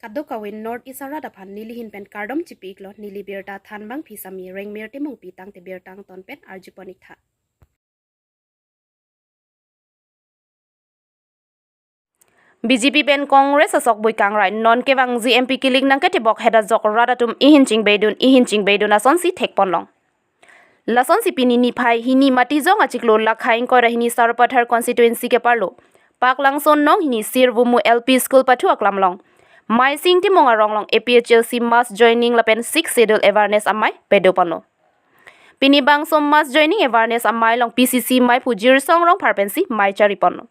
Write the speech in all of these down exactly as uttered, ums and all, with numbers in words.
Kadokave North East arat aphan nelihin pen kardom chipi-iklo, neli birta thanbang phisami Rengmir Timungpi tangte birta angton pen arjupon-iktha. B J P pen Congress asokbui kangrai, non kevangji M P kilik nangketebok het ajok rat atum ihin chingbeidun, ihin chingbeidun asonsi thekponlong. Lasonsi pini niphai hini Matijong achiklo Lakhai ingkoi ra hini Sarupathar constituency keparlo Paklangso nong hini Sirvumu L P School pathu aklam along Maising Timung arong along A P H L C mass joining lapen Sixth Schedule awareness amei padoponlo. Pini bangso mass joining awareness amei along P C C meiphu Jirsong Rongphar pensi mei chariponlo.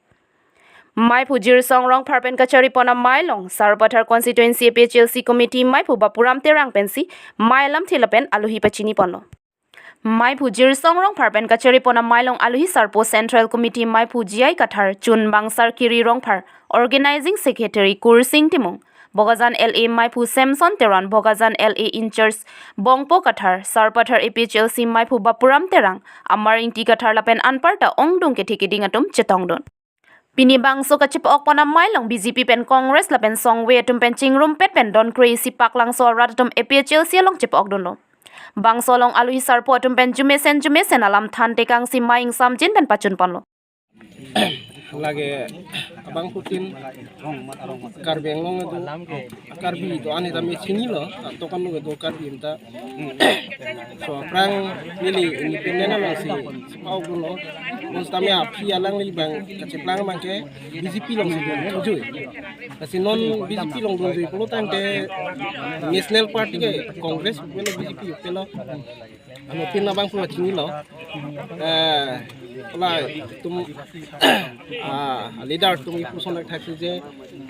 Meiphu Jirsong Rongphar pen kacharipon amei along Sarupathar constituency A P H L C committee meiphu Bapuram Terang pensi mei alamthe lapen alohi pachiniponlo. Meiphu Jirsong Rongphar pen kacharipon amei along alohi sarpo Central Committee meiphu G I Kathar, Chunbang Sarkiri Rongphar, Organizing Secretary Kursing Timung, Bokajan L A meiphu Samson Teron, Bokajan L A in-charge Bongpo Kathar, Sarupathar A P H L C meiphu Bapuram Terang, Amar Ingti Kathar lapen anparta ongdung kethe keding atum chetongdun. Pini bangso kachepa-okpon amei along B J P pen Congress lapen songve atum pen chingrumpet pen don kre-isi Paklangso arat atum A P H L C along chepa-okdunlo. Bangso along alohi sarpo atum pen jumesen jumesen alam than tekangsi mei ingsamjin pen pachunponlo. Lake abangphutin Karbi Anglong kedo, Karbi do-an sitame chinilo, atokan lo kedo Karbi ta. So aphrang neli independent alongsi chepa-okdunlo. Bonsitame aphi alanglibang kacheplang abangke B J P alongsi dun thujuipo. Lasi non B J P along dunjui pulo tangte National Party ke Congress pulo B J P pulo. Anuttin abangphu chinilo. Eh, latum, ah, leader atum ipuson thaksi je,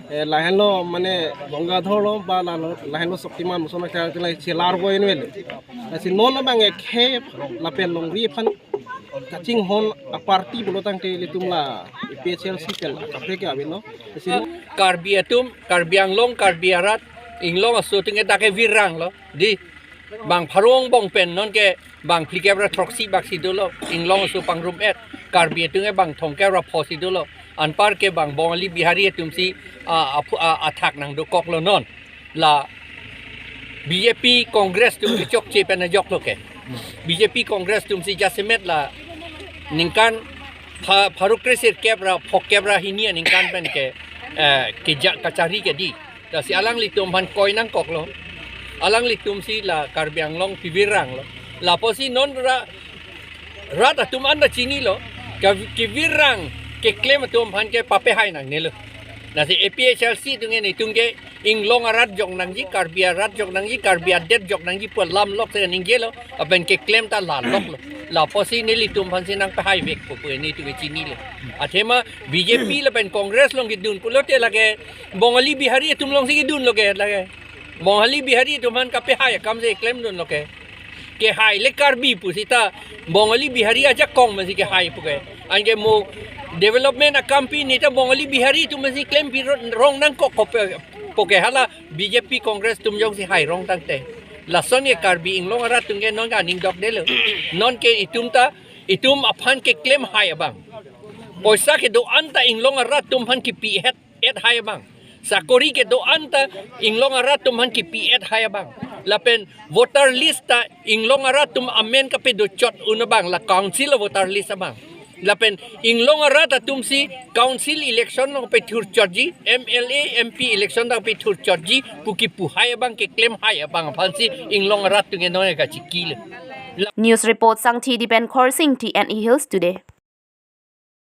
eh, lahenlo mane Gangadhar lo ba lalo, lahenlo Shaktiman puson thaksi la chelarvo envel. Lasi non abang ekhei lapen longri aphan kachinghon aparty pulo tangte ilitum la A P H L C pen kaprek ke avelo. Lasi Karbi atum, Karbi Anglong, Karbi arat, inglong aso atum ke dak keviranglo. Di bang pharo angbong pen nonke bang phlikep ra throksi baksi dolo, inglong aso pangrum-et, Karbi atum ke bang thomkep ra phosi dolo, anpar ke bang Bongali Bihari atumsi, ah, aphu-, ah, athak nangdokoklo non. La B J P Congress atum kechokche pen ajoklo ke. B J P Congress atumsi jasemet la ningkan pha-, pharo kresirkep ra phokep ra hini aningkan pen ke, eh, keja kachari ke di. Lasi alanglitum aphan koi nangkoklo. Alanglitumsi la Karbi Anglong keviranglo. Lapusi non ra-, rat atum anta chinilo. Ke-, kevirang keklem atum aphan ke papehai nangnelo. Lasi A P H L C atum ke netum ke inglong arat jok nangji, Karbi arat jok nangji, Karbi adet jok nangji pu alam lok se ningjelo. Lapen keklem ta la loklo. Lapusi nelitum aphansi nangpehai vekpo pu netum ke chinilo. Athema B J P lapen Congress along kedun pulote lake Bongali Bihari atum alongsi kedunlo ke lake. Bongali Bihari atum aphan kapehai akamsi klemdunlo ke. Kehai le Karbi pusita Bongali Bihari ajakong masi kehai pu ke. Anke mo development akam pi neta Bongali Bihari atum masi klempi ro-, rong nangkok kope pu ke, hala B J P Congress atum jongsi hai rong tangte. Lason ke Karbi inglong arat atum ke non ke aning dokdelo. Non ke itum ta, itum aphan keklem hai abang. Poisa kedo-an ta inglong arat atum aphan kipi-et, et hai abang. Sakori kedo-an ta inglong arat atum aphan kipi-et hai abang. Lapen voter list ta inglong arat atum amen kapedochot un abang, la council voter list abang. Lapen inglong arat atumsi council election along pethurchotji, M L A, M P election along pethurchotji pu kipu hai abang, keklem hai abang aphansi inglong arat atum ke non ke kachikilo. News report, Sangthi Dipen, Khorsing, T N A Hills Today.